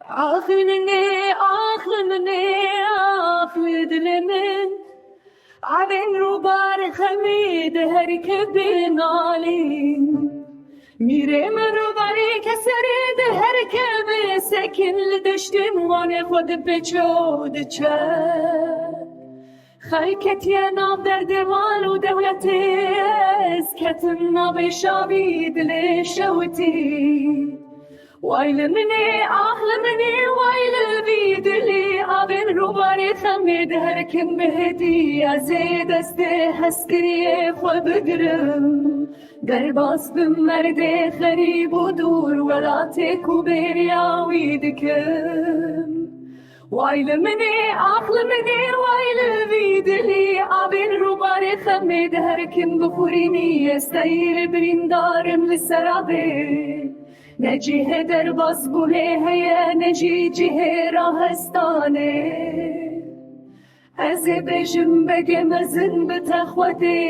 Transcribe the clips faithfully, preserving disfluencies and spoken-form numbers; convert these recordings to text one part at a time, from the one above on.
Ax li min ê, ax li min ê, ax li dilê min. Avên rûbarê xemê di her kevê nalîn. Mîrê min rûbarê keserê di her kevê sekin, li deştên Wanê xwe dipêçe û diçe. Xey ketiye nav derdê mal û dewletê, ez ketim navê şavî dilê şewitî. Way li min ê, ax li min ê, way li vî dilî. Avên rûbarê xemê diherikin bi hêdî, ez ê destê hezkiriyê xwe bigirim. Derbas bim merdê xerîb û dûr, welatê ku bêriya wî dikim. Way li min ê, ax li min ê, way li vî dilî. Avên rûbarê xemê diherikin bi xurînî, ez teyr birîndar im li ser avê. Ne cihê derbasbûnê heye, ne jî cihê rahestanê. Ez ê bêjim begê mezin bi te Xwedê.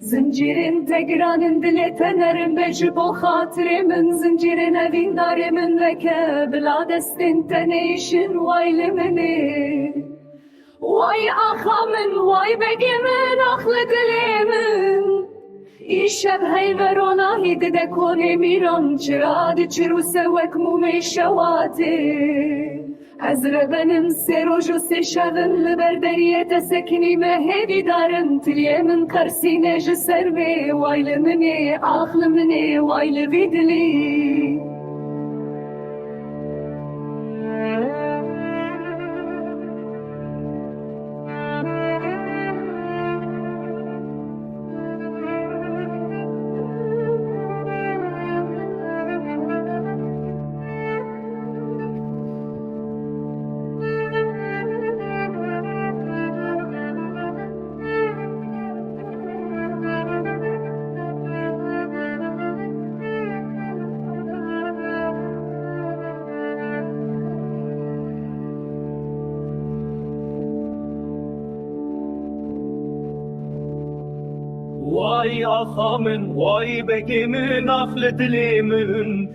Zincîrên te giran in, dilê te nerm be ji bo xatirê min. Zincîrên evîndarê min veke, bila destên te neyşin, way li min ê. Way axa min, way begê min, ax li dilê min. Îşev heyv e ronahî dide konê mîran, çira diçirûse wek mûmê şewatê. Ez rebenim sê roj û sê şev in, li ber deriyê te sekinîme, hêvîdar im tiliyê min qersîne ji ser wê. Way li min ê, ax li min ê, way li vî dilî. Way axa min, way begê min, ax li dilê min.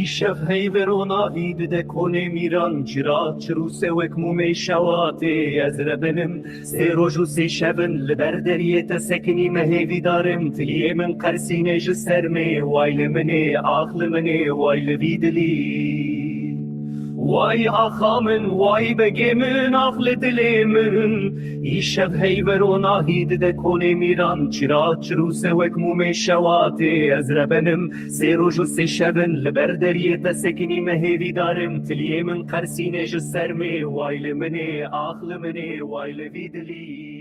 Îşev heyv e ronahî dide konê mîran, çira çirûse wek mûmê şewatê. Ez rebenim sê roj û sê şev in, li ber deriyê te sekinîme, hêvîdar im tiliyê min qersîne ji ser mê. Way li min ê, ax li min ê, way li vî dilî. Way axa min, way begê min, ax li dilê min. Îşev heyv e ronahî dide konê mîran, çira çirûse wek mûmê şewatê. Ez rebenim sê roj û sê şev in, li ber deriyê te sekinîme, hêvîdar im tiliyê min qersîne ji ser mê. Way li min ê, ax li min ê, way li vî dilî.